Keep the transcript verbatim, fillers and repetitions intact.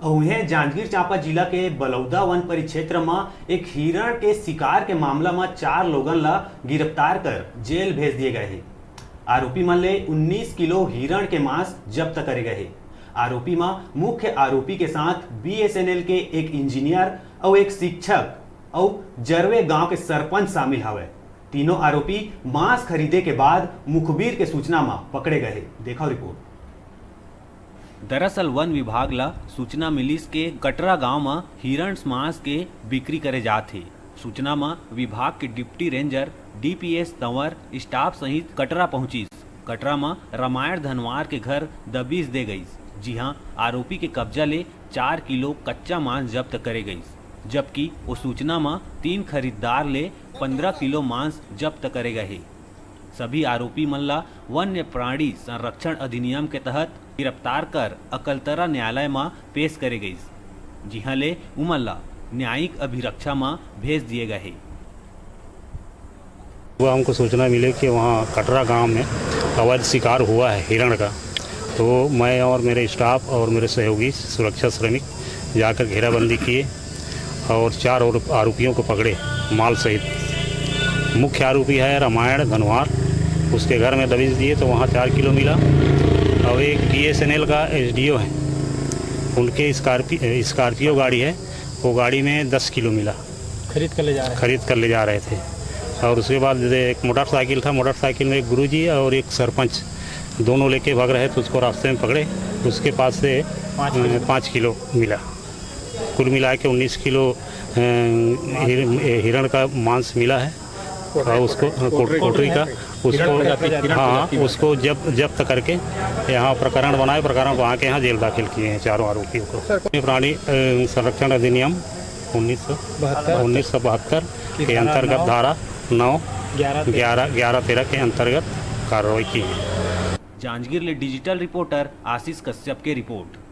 उहें, जांजगीर चांपा जिला के बलौदा वन परिक्षेत्र म एक हिरण के शिकार के मामला म चार लोगन ला गिरफ्तार कर जेल भेज दिए गए हे। आरोपी मन ले उन्नीस किलो हिरण के मांस जब्त करे गए हे। आरोपी म मुख्य आरोपी के साथ बीएसएनएल के एक इंजीनियर अउ एक शिक्षक अउ जरवे गांव के सरपंच शामिल हवय। तीनों आरोपी मांस खरीदे के बाद मुखबिर के सूचना म पकड़े गए हे। देखव रिपोर्ट। दरअसल वन विभाग ला सूचना मिलिस के कटरा गांव म हिरण मांस के बिक्री करे जात हे। सूचना म विभाग के deputy ranger DPS Tanwar staff सहित कटरा पहुंचिस। कटरा म रामायण धनवार के घर दबिश दे गइस, जिहां आरोपी के कब्जा ले चार किलो कच्चा मांस जब्त करे गइस, जबकि ओ सूचना म तीन खरीददार ले पंद्रह किलो मांस जब्त करे गए हे। सभी आरोपी मन ला वन्य प्राणी संरक्षण अधिनियम के तहत गिरफ्तार कर अकलतरा न्यायालय म पेश करे गइस, जिहां ले उमन ला न्यायिक अभिरक्षा म भेज दिए गए हे। वो हमको सूचना मिले कि वहाँ कटरा गांव में अवैध शिकार हुआ है हिरण का। तो मैं और मेरे स्टाफ और मेरे सहयोगी सुरक्षा श्रमिक जाकर घेराबंदी किए और चार और आरोपियों को पकड़े माल सहित। मुख्य आरोपी है रामायण धनवार, उसके घर में दबिश दिए तो वहाँ चार किलो मिला। और एक बीएसएनएल का एसडीओ है, उनके स्कॉर्पी स्कॉर्पियो गाड़ी है, वो गाड़ी में दस किलो मिला। खरीद कर ले जा रहे हैं। खरीद कर ले जा रहे थे। और उसके बाद एक मोटरसाइकिल था, मोटरसाइकिल में एक गुरुजी और एक सरपंच दोनों लेके भाग रहे थे, उसको रास्ते में पकड़े। उसके पास से पाँच किलो। अ, पाँच किलो मिला। कुल मिला के उन्नीस किलो अ, हिर- हिरण का मांस मिला है और उसको अ, कोट- कोटरी का उसको हाँ, उसको जब जब्त करके यहाँ प्रकरण बनाए, प्रकरण बना के यहाँ जेल दाखिल किए हैं चारों आरोपियों को। प्राणी अ, संरक्षण अधिनियम उन्नीस सौ बहत्तर उन्नीस सौ बहत्तर के अंतर्गत धारा नौ ग्यारह ग्यारह तेरह के अंतर्गत कार्रवाई की है। जांजगीर ले डिजिटल रिपोर्टर आशीष कश्यप के रिपोर्ट।